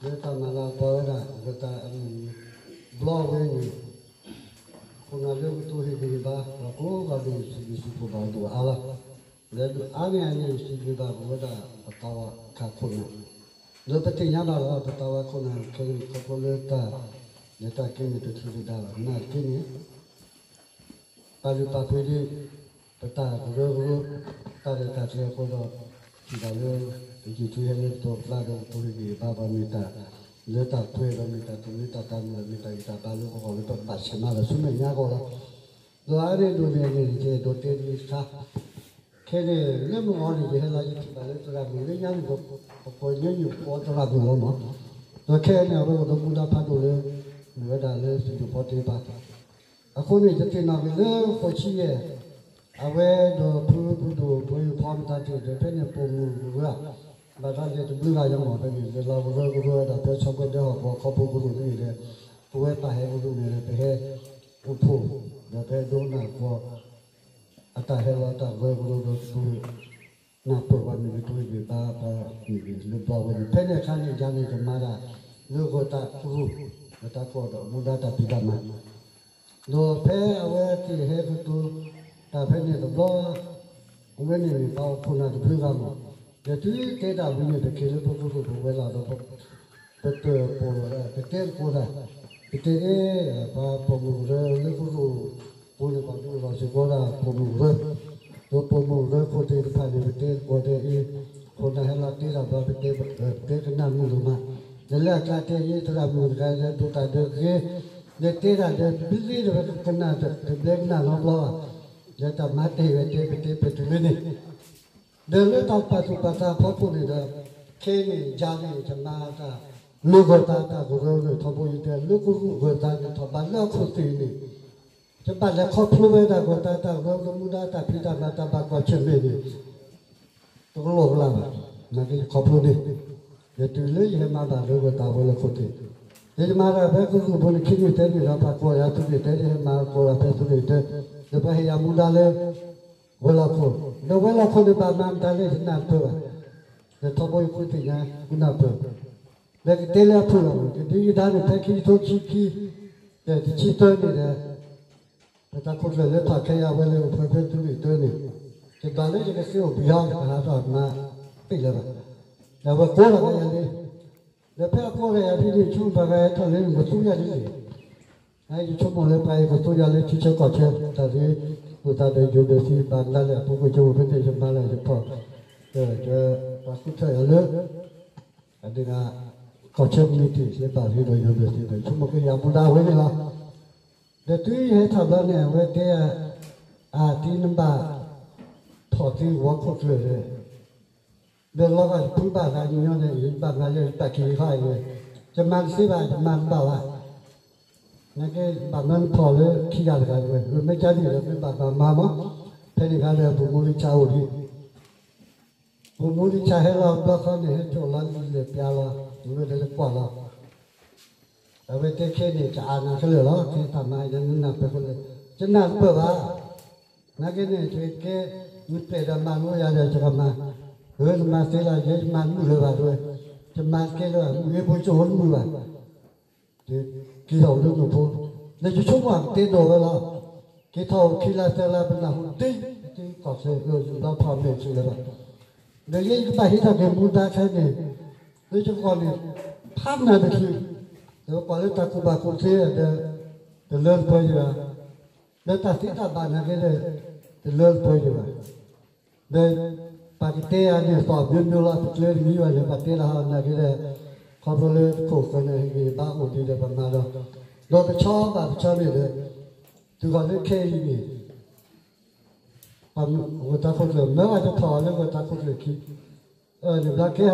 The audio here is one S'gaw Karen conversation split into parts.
လၢတၢ်မၤလၤကပီၤဝဲဒၣ် လၢတၢ်အမုၢ်နံၤဘျီဝဲန့ၣ်, ခိၣ်နၢ်လၢကတိၤဟ့ၣ်ဂံၢ်ဟ့ၣ်ဘါ ပှၤကိးဂၤဒဲး စံးဘျုးစံးဖှိၣ်ဘၣ်အဒိၣ်အါလီၤ. လၢအါန့ၢ်အန့ၣ် စံးဘျုးဘၣ်ပဝဲဒၣ် ပသးဝးခးခိၣ်နၢ်, လၢပသ့ၣ်ညါဘၣ်လီၤ ပသးဝးခိၣ်နၢ်ခဲအံၤ ခီဖျိလၢတၢ်လဲၤတၢ်က့ၤန့ၣ် တချုးတဒါဘၣ် နာ်သက့န့ၣ် ပာ်လုၢ်ပာ်ပှ့ၤဒံး ပတၢ်ကရၢကရိ တၢ်ရဲၣ်တၢ်ကျဲၤအဃိဒီး ထံၣ်ဘၣ်လၢ ပယံာ်ထူဟဲလၢပသီပသးဒီးကတိၤဟ့ၣ်ဂံၢ်ဟ့ၣ်ဘါပှၤမ့ၢ်တၢ် လၢတၢ်ပှဲၤဒီးမ့ၢ်တၢ်သူၣ်မံတၢ်သးမုာ်ဒီးမ့ၢ်တၢ်ဂံၢ်တၢ်ဘါလၢပဂီၢ်လၢပဘၣ်ဆဲးမၤဒီးဆူမဲာ်ညါအဂီၢ်လီၤ. ဒီးအါန့ၢ်ဒိၣ်န့ၣ်န့ၣ် ယအဲၣ်ဒိးတဲဒံးတခါ ခဲန့ၣ် လၢမုၢ်ဂီၤန့ၣ် ယဟဲလီၤယထံၣ်ဘၣ်လၢသရၣ်မုၣ်လၢညါန့ၣ် ပကိးညါန့ၣ် ပကိးသရၣ်မုၣ်လီၤမး, ဒီးခဲအံၤန့ၣ် အဝဲကဒီးမူဒါဖးဒိၣ်လၢ မ့ၢ်ဝဲဒၣ်လၢသုးကဖီတ့ၢ်ပာ် အဃိန့ၣ် ယသ့ၣ်နီၣ်က့ၤလၢဃိးဆံယဲၢ် အဝဲဒီးဖုဖုဒိၣ်ပှဲၤဖီမတၤတ့ၢ်ဒီး ဖဲန့ၣ်ပိာ်မုၣ်ကရၢ ဘၣ်တၢ်လဲၤတဘျုးဂၤယမီၢ် ဖဲန့ၣ် လဲၤလီၤကရၢကရိဝဲဒၣ် ဖဲဆီၣ်ဘၢဒဲဟီၣ်ကဝီၤခီဖျိကရူၢ်န့ၣ်ဒီး ပဝဲပာ်ဟဲကရူၢ်န့ၣ်ဒီး ပဟဲအိၣ်ဖှိၣ် ဒီးပဟဲဒိကနၣ်ကီ အတၢ်ဟဲလီၤတၢ်ကရၢကရိဒီး နၢ်ပၢၢ်ပှၤမ့ၢ်ဂ့ၤ တိၤဂ့ၤဘါပှၤမ့ၢ်ဂ့ၤ လၢဘျီဝဲန့ၣ် ဖဲန့ၣ်အခါန့ၣ် ယၤန့ၣ်ကမၤတၢ် လၢဂီၤတၢ်ကရူၢ် ဂီၤတၢ်ကီၢ်ဒီးမူဒါတၢ်ဖံးတၢ်မၤ ဒီးဖဲအဝဲသ့ၣ်ဟဲကတိၤ တၢ်ဖဲန့ၣ်တဘျီ အဝဲန့ၣ်န့ၣ် ပှၤအိၣ်ခိၣ်နၢ်တဘျုးဂၤမး ဒီးတုၤတဲတၢ်ဝံၤန့ၣ် ပက့ၤလၢပကရူၢ်ပဝဲလီၤဒီး ပတၢၣ်ပီၣ်လီၤဒၣ် ပတဲသကိးတၢ် ပတဲအ့ၣ် ပှၤပိာ်မုၣ်ကရၢလၢကရူၢ်ပူၤန့ၣ် ပှၤဒူလီၤစ့ၢ်ကီးဒၣ်ပိာ်မုၣ်ကရၢ ဒီးပိာ်မုၣ်ကရၢခိၣ်သ့ၣ်တဖၣ်န့ၣ် ပတဲသကိးတဲအ့ၣ် ခိၣ်နၢ်ဟဲလီၤတဲတၢ်ဘျီ ပတဲ ပတဲကနၣ်မုာ်ဒိၣ်မး ဒီးလၢအကျါတဲအ့ၣ် သရၣ်မုၣ်တဂၤဒီးဒိၣ်တၢ်ဒီးဂ့ၤ ဒီးတဲတၢ်ဒီး ဘျ့လၢပကနၣ်တဘျဲကနၣ်နီတဘျီဘၣ် ဒီးတၢ်မၤတ့ၢ်ဝဲတဲ ပတဲပတုၤလၢန့ၣ် ဒီးလၢတၢ်ပာ်သူၣ်ပာ်သးအဖီခိၣ်န့ၣ်ဒီး ခဲအံၤန့ၣ် ယၤန့ၣ် ယမၤတၢ် လၢဂီၤသးတၢ်ကရၢကရိထီဘိ ယတဲလၢကရူၢ်ဂီၤသးန့ၣ် ထီၣ်ဘးလၢအခိၣ်သ့ၣ်န့ၣ် ယဘၣ်လဲၤခီဖျိဝဲဒၣ်ဂီၤသးတၢ်ကရၢကရိမူဒါတၢ်ဖံးတၢ်မၤတၢ်ဘၣ်ကွၢ်ဆၢၣ်မဲာ်န့ၣ် တကလီၢ်ကလၢ်ဘၣ် နာ်က့ယခီဖျိန့ၣ် ယတုၤလၢယဟဲမၤဘၣ်လၢဂီၤသးဝဲလၢခိၣ်သ့ၣ် ဒီးယမၤတၢ်ဖဲကရူၢ်ပူၤန့ၣ် ခံနံၣ်သၢနံၣ်ဒီး ပှၤကိးယၤသုးဂ့ၤတဲ ယဟဲမၤကိးတၢ်ဖဲသုးဂ့ၤတဲ ဒီးပှၤဟ့ၣ်ယၤမူဒါလၢ ဝဲၤလီၢ်ခိၣ် ဒီးဝဲၤလီၢ်ခိၣ်န့ၣ် ဘၣ်မၤမတၤလဲၣ် ယနၢ်တပၢၢ်ဘၣ် ဒီးထီဘိယဃုသ့ၣ်ညါ ဃုနၢ်ပၢၢ် ဒီးကတဲလၢအဖုၣ်လီၤ ကဒုကဒါန့ၣ် ဖဲခံကထိခံဆံခံ ဒီးတဆံသၢန့ၣ်ဒီး ပတၢ်ခိၣ်ကျၢၢ်လၢဖးခဲအံၤအဝဲလၢအိၣ်ဖဲဖဲသုးဂ့ၤတၢန့ၣ် ယဘၣ်လၢယကသ့အိၣ်ဘှံးဟီ ယကဟးထီၣ်မၤသ့လၢၤဘၣ် ဒီးအဝဲကိးလီၤကယၤလံ ဒီးဖဲအကိးလီၤယၤဖဲန့ၣ် ယဆိကမိၣ်ပှၤဂၤဟဲထီၣ်လၢန့ၣ် ကသူယၤလံလံ ယဆိကမိၣ်လၢပှၤအံၤကသူယၤလၢထံဆၢကီၢ်ဆၢ တၢ်ရ့လိာ်သးဒီးယိၤဒိးသံ ဘၣ်မနုၤလဲၣ် အပူၤကွံာ်ကအိၣ်ဖဲန့ၣ် ယမၤလၢယဖီၣ် ပှၤဃုထၢယၤလၢ အဒုး ကီၢ်ဆၢမံၤတ့ၢ် ယဘၣ်ရ့ဒီးယိၤဒိးသံဒီး ယဆိကမိၣ်ကယၤမူဒါဝဲန့ၣ်လီၤ. ဒီးတုၤယဟဲထီၣ်ဘျီန့ၣ် အဝဲတဲ အါ တံနဘၣ် ဖီၣ်သံဝီခိၣ်ကျၢၢ်ဒီး ဒီးလီၤဂာ်တဖုဘၣ်သးညီညီန့ၣ် ယဘၣ်မၤလၢယဘၣ်က့ၤခီအံၤ ယမၤတသ့ဘၣ် ယမၤတဘၣ်ဘၣ် နာ်က့ဘၣ်မၢနဖီၣ်လၢခံဂၤတဂၤဝဲ မ့ၢ်ကန့ၣ်ဒီး မ့ၢ်ဘၣ်မၤမၤမး ဖဲန့ၣ်ခါဒီး ပူၤမူလံဆါအိၣ်ဒံး ပူၤမူလံဆါဟဲလီၤဘျီခီန့ၣ် ဟဲထီၣ်လီၤလံလဲၤပျါလီၤ ဝဲဒီးလၢကွၢ်လီၤ အဝဲတဲခဲန့ၣ် ကအါနၤခဲလၢာ်လီၤ ခဲတၢ်မၤယနနၢ်ပၢၢ်ခဲလၢာ် ယနၢ်တပၢၢ်ဘၣ် နာ်က့န့ၣ် ယကဲ နပျဲၢ်ဒီးမၤလိယၤဒီး ယကမၤ ဧၢ နမၤသ့လၢယဲ ယမၤတမုာ်လၢၤဘၣ်တဲဝဲ ယမၤသ့လၢ မုၢ်ဂ့ၤဖိကၠိဖိတမုာ်ဘၣ် က့ၤထီၣ်လၢနဖိ လၢယဆိကမိၣ်ကတဲဒိးဝဲလီၤ က့ၤထီၣ်အိၣ်ခံလါသၢလါ ပနၢ်ဟူဒ့ တ့ကီၢ်စဲၣ်အၢ ယဘျီဖီၣ်မဲာ်ဆူၣ်လၢၤဘၣ် ဒီးယဲယကဘၣ်ဟံးထီၣ်က့ၤမူဒါခဲန့ၣ် လၢယဂီၢ်န့ၣ် ဖးနၤတချုး ဒီးပကွၢ်လၢတၢ်ကူၣ်ဘၣ်ကူၣ်သ့ဒီး တလၢတပှဲၤယၤ ဒီးတၢ်သ့တၢ်ဘၣ်နာ်က့ဒီး တလၢတပှဲၤယၤဘၣ် ဒီးပှၤကတဲယၤန့ၣ် သီၣ်မျိုးမျိုးလီၤ တကျဲတမံၤဘၣ်န့ၣ် ပှၤတဲလီၤဟီနာ်က့ဒီး ခီဖျိလၢခိၣ်ဃၢၤန့ၣ် ဟ့ၣ်ဂံၢ်ဘါ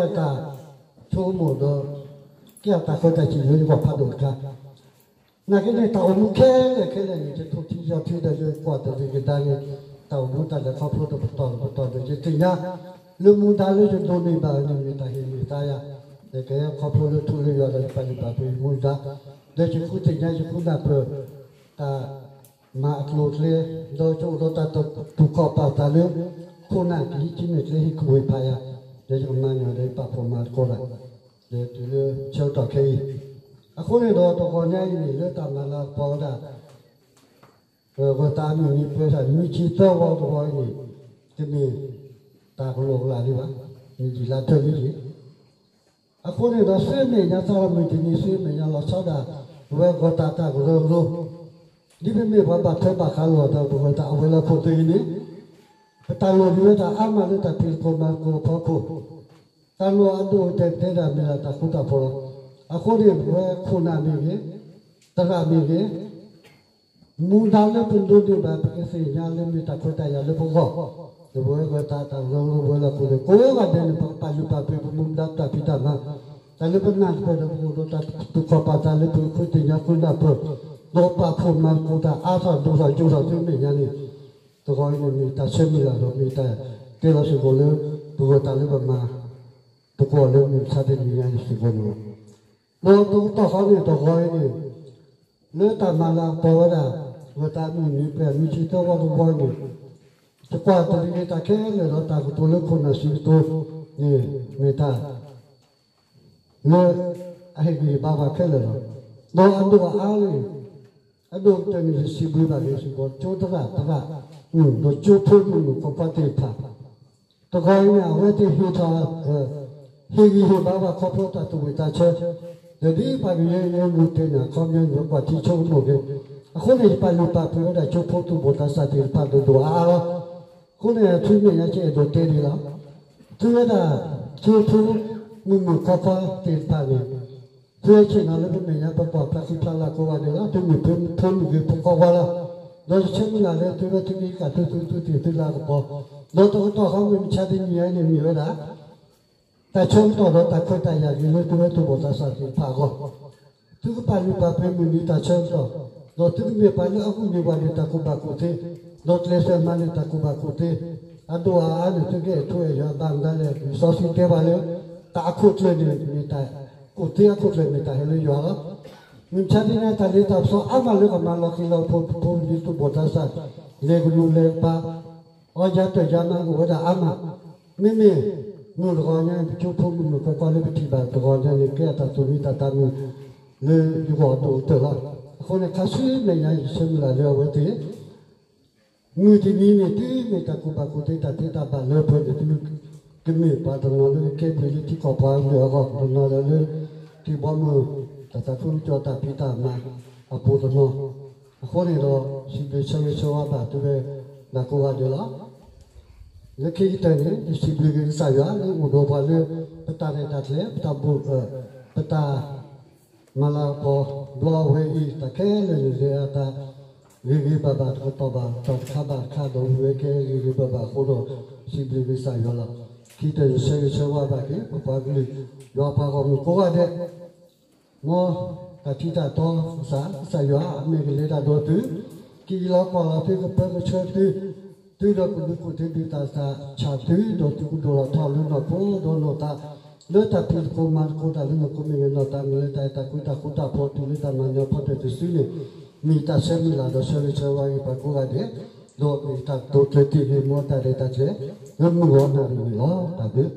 အိၣ်ဒံးဒီးပမၤဒီး ဒီးတဆီဘၣ်တဆီန့ၣ်ဒီး တုၤဃီၤလၢခဲအံၤန့ၣ် ပှၤဂီၢ်တၢ်ခိၣ်ကျၢၢ် မၢဂၤတထီၣ်အီၤလၢဂီၢ်တၢ်ခိၣ်ကျၢၢ်ခံ န့ၣ်ဘျီကဲဟးတၢ်ဆိကမိၣ်ဒီး ကဲဟးတၢ်ဃၢတၢ်စံၣ်လၢယဂီၢ်ဖးဒိၣ်တခါ နာ်က့န့ၣ် တၢ်အိၣ်မူခဲလၢာ်ခဲလၢာ်န့ၣ် ယထိၣ်ထံယီၤထံဒီးယကွၢ်တၢ်ဒုးကဒါန့ၣ် တၢ်အိၣ်မူတၢ်လဲၤခီဖျိတပတီၢ်တပတီၢ်ဒီး ယသ့ၣ်ညါ လၢမူဒါလၢယဒိးန့ၢ်ဘၣ်န့ၣ် မ့ၢ်တၢ်ဟ့ၣ်မ့ၢ်သါယၤ ယကဟဲခီဖျိလၢထူလၢယွၤဒီးယပာ်လုၢ်ပာ်ပှ့ၤမူဒါ ဒီးယဃုသ့ၣ်ညါယဃုနၢ်ပၢၢ် တၢ် မၤအကျိၤအကျဲ ဒီးယအိၣ်ဒီးတၢ်တူၢ်ခီၣ်ပာ်သးလၢ ခိၣ်နၢ်ကဟံးထံမဲာ်ကျဲဟ့ၣ်ကူၣ်ဝဲဖးယၤ ဒီးယကမၤညီၤဒီးယပာ်ဖှိၣ်မၤသကိးတၢ် ဒီးတုၤလၢဆၢကတီၢ်ခဲအံၤ, အဃိန့ၣ်ဒီးတဂီၤညါအံၤန့ၣ် လၢတၢ်မၤလၤကပီၤဝဲဒၣ် ဂီၤသးအမုၢ်နံၤပှဲၤထီၣ် နွံဆံသၢဝီတဝီအံၤန့ၣ်, တမ့ၢ်တၢ်ကလီကလီလံဘၣ်, မ့ၢ်ယံာ်လါထၢလံယံာ်. အဃိန့ၣ်ဒီး ဆူမဲာ်ညါသီလီၤ မုၢ်တနံၤ ဆူမဲာ်ညါလီၤဆီဒၣ် ဝဲဂီၤသးတၢ်ကရၢကရိ, ဒ်ပမ့ၢ်ပှၤဘၣ်ထွဲဘၣ်ဃးလိာ်ဒီး ပဂီၤသးအဝဲၤလီၢ်ခိၣ်သ့ၣ်အံၤန့ၣ်, ပတၢ်လိၣ်ဒံးဝဲဒၣ်အါမးလၢတၢ်ဖံးသကိးမၤသကိးအဖီခိၣ်, တၢ်လိၣ်အဒိၣ်အတဲာ်တဲဒၣ်မ့ၢ်ဒၣ်တၢ်ဃူတၢ်ဖိးလီၤ. အဃိန့ၣ် ပဝဲခိၣ်နၢ်မ့ၢ်ဂ့ၤ, သရၣ်မ့ၢ်ဂ့ၤ, မူဒါလၢပဒိးန့ၢ်ဘၣ် ပကသ့ၣ်ညါလၢမ့ၢ်တၢ်ခွဲးတၢ်ယာ်လၢပဂီၢ်, ဒီးပဝဲဂီၤသးတၢ်ကရၢကရိ ပဝဲၤလီၢ်ခိၣ်သ့ၣ် ကိးဂၤဒဲးန့ၣ် ပကပာ်လုၢ်ပာ်ပှ့ၤပမူဒါတၢ်ဖံးတၢ်မၤ, တၢ်လၢပနၢ်တပၢၢ်ဒီး ပကအိၣ်ဒီးတၢ်သူၣ်ခီၣ်ပာ်သးလၢပဃုသ့ၣ်ညါဃုနၢ်ပၢၢ်, ဒီးပာ်ဖှိၣ်မၤသကိးတၢ်အါထီၣ်ဒိၣ်ထီၣ်ယိာ်ထီၣ်ဆူမဲာ်ညါန့ၣ်, တဂီၤအံၤန့ၣ်မ့ၢ်တၢ်ဆၢမုၢ်လၢ်ဒီး မ့ၢ်တၢ်တဲလီၤစ့ၢ်ကီးလၢ ပဂီၤသးလၢပမၤ သကိးလၢမုၢ်မဆါတနံၤညါအံၤစ့ၢ်ကီးန့ၣ်လီၤ. ဒီးတကတီၢ်ဃီန့ၣ် တဂီၤအံၤန့ၣ် လၢတၢ်မၤလၤကပီၤဝဲဒၣ် ဂီၤသးအမုၢ်နံၤပှဲၤ နွံဆံသၢဝီတဝီအံၤန့ၣ်, ယကွၢ်တဂ့ၤတၢ်ခဲလၢာ်ဒီး တၢ်ကတိၤလၢခိၣ်နၢ်စံးကတိၤန့ၣ် မ့ၢ်တၢ် လၢအဟ့ၣ်ဂံၢ်ဟ့ၣ်ဘါပှၤခဲလၢာ်လီၤ. ဒီးအဒိၣ်အအါန့ၣ် အဒိၣ်ကတၢၢ်န့ၣ် ယစံးဘျုးဘၣ်က့ၤစ့ၢ်ကီး ကၠိသရၣ်သရၣ်မုၣ် ဒီးကၠိဖိမုၣ်မုၣ်ခွါခွါသ့ၣ်တဖၣ်, တဂီၤအံၤန့ၣ် အဝဲသ့ၣ်ဟ့ၣ်ထီၣ် ဟ့ၣ်ဂံၢ်ဟ့ၣ်ဘါဘၣ်ခီဖျိတၢ်သူၣ်ဝံၣ်သးဆၢ, ဒီးဒ်ပှၤကညီအံၤ လူၤတ့ၢ်န့ၣ် အခီပညီန့ၣ် ပကွၢ်ထံဆိကမိၣ်က့ၤ, အဃိန့ၣ် ယပာ်လုၢ်ပာ်ပှ့ၤဝဲဒၣ်ကၠိဖိသူၣ်ဘီၣ်သးစၢ်သ့ၣ်တဖၣ်ဒိၣ်ဒိၣ်အါအါလီၤ. အဃိန့ၣ် ဆူမဲာ်ညါကအဲၣ်ဒိးတဲဒံးလီၤ. သုဝဲဒၣ် ကၠိဖိမုၣ်မုၣ်ခွါခွါသ့ၣ်တဖၣ်န့ၣ် သုဝဲဆ့ၣ်နီၤလၢပမဲာ်ညါ ပကွၢ်ဖျါဃံဖျါလၤကိးဂၤဒဲးလီၤ. သုမ့ၢ်ဖိမုၣ်ဂ့ၤ ဖိခွါခွါလီၤ. ဒီးယဆၢမုၢ်လၢ်လၢသုဝဲသုကဟံးဃာ်သုသူသုသ့ၣ်သုလၤကပီၤ, ဒီးတကတီၢ်ဃီမုၢ်မဆါတနံၤညါအံၤန့ၣ်မ့ၢ်ဝဲဒၣ် တၢ်ဆၢကတီၢ်ဒီးတၢ်ခွဲးတၢ်ယာ်ဂ့ၤလၢသုဝဲသူၣ်ဘီၣ်သးစၢ်သ့ၣ်တဖၣ်အဂီၢ်, သုကပာ်လုၢ်ပာ်ပှ့ၤမုၢ်နံၤတၢ်ဆၢကတီၢ်, ဒီးသုကမ့ၢ်ပှၤလၢအဂုာ်န့ၢ်ပှၤန့ၣ် တၢ်ကူၣ်ဘၣ်ကူၣ်သ့, ဒီးကျဲးစၢးမၤန့ၢ်တၢ်ကူၣ်ဘၣ်ကူၣ်သ့, အဒိၣ်အအါန့ၣ် သုကအဲၣ်ထူအဲၣ်ယွၤဘၣ်မတၤလဲၣ်. လံာ်စီဆှံတဲပှၤလၢ တၢ်အခိၣ်ကျၢၢ်န့ၣ်မ့ၢ်တၢ် ကူၣ်သ့အခိၣ်ကျၢၢ်မ့ၢ်တၢ်ဟဲလၢယွၤလီၤ. မုၢ်မဆါတနံၤညါ တၢ်လ့တၢ်ပစီအါမးလၢကမၤလီၤဃံၤလီၤဖိ ဖိလံၤသူၣ်ဘီၣ်သးစၢ်, လဲၤကလူၤလဲၤကပၤ အီယၤတၢ်ယၤမၤအိၣ်ဝဲဒၣ်အါမး, မ့မ့ၢ် မုၢ်တဂီၤညါ ပကၠိဖိမုၣ်မုၣ်ခွါခွါလၢပထံၣ်ဘၣ်တဂီၤညါန့ၣ် ကဲအတၢ်သူၣ်မံသးတၢ်မုာ် လၢယဂီၢ်အဒိၣ်ကတၢၢ်လီၤ. အဃိန့ၣ် ခါဆူမဲာ်ညါယဆၢမုၢ်လၢ်လၢအဝဲသ့ၣ် မုၢ်တနံၤန့ၣ် တုၤမ့ၢ်တၢ်ကူၣ်ဘၣ်ကူၣ်သ့တၢ်သ့တၢ်ဘၣ်လၢပှဲၤန့ၣ် သုကမ့ၢ်ပှၤတနီၤလၢကကဲဘျုးလၢထံကီၢ်ပှၤကလုာ်အဂီၢ် တနီၤဒီးလၢ ထံဘီမုၢ် တၢ်သးခုကစီၣ်တၢ်ဖံးတၢ်မၤအပူၤတနီၤ, အဃိန့ၣ်ဒီး စံးဘျုးဆၢဂ့ၤဆၢဝါဘၣ်သုဝဲဒၣ်ကိးဂၤဒဲးလီၤ. လၢခံကတၢၢ်န့ၣ် ယစံးဘျုးက့ၤကစၢ်ယွၤလၢအိၣ်ဒီးပှၤလၢ ပတၢ်ရဲၣ်တၢ်ကျဲၤ ပတၢ်ဘူၣ် ပတၢ် မၤလၤကပီၤဘျီဝဲအံၤ တၢ်ခဲလၢာ်န့ၣ် လဲၤအတၢ်ဂ့ၤဂ့ၤဘၣ်ဘၣ် တကတီၢ်ဘၣ်တကတီၢ် တခါဘၣ်တခါ ဒီးဝံၤဝဲကဲဂ့ၤဂ့ၤဘၣ်ဘၣ်အဃိဒီး စံးဘျုးကစၢ်ယွၤလီၤ. ခံကတၢၢ်န့ၣ် ဆၢဂ့ၤဆၢဝါဘၣ်က့ၤ ပပှၤကလုာ် ယွၤပှၤဂီၢ်မုၢ်ကိးဂၤဒဲး မ်တၢ်ထံတၢ်တီကစၢ် ကစၢ်ယွၤ အမ့ၢ်ကလဲၤတၢ်ဒီးသု, က့ၤလီၤကွၢ်လီၤသု ကပၢကဆှၢသု, သုဒီးကဒုးကူၣ်သ့ဒုးသးဆးသု ဒီးသုကဒိၣ်ထီၣ်ထီလၢနီၢ်ခိဒီးနီၢ်သး လၢတၢ်ဖံးသကိးမၤသကိးတၢ်လၢနီၢ်ခိမ့ၢ်ဂ့ၤ နီၢ်သးမ့ၢ်ဂ့ၤ လၢတၢ်အဲၣ်တၢ်ကွံတၢ်ဃူတၢ်ဖိးတုၤလၢတၢ်မၤနၢၤဖီတၢၢ်တစုန့ၣ် မ့ၢ်တၢ်ဆၢမုၢ်လၢ်ဒီးဆၢဂ့ၤဆၢဝါက့ၤပှၤကိးဂၤဒဲး, ဒီးမ့ၢ်တၢ်တိာ်ကျဲၤတ့ၢ်ဂ့ၤမ်တၢ်ရဲၣ်တၢ်ကျဲၤ လၢမုၢ်ဂီၤနၣ်ရံၣ်န့ၣ်လီၤ. တၢ်ဘျုး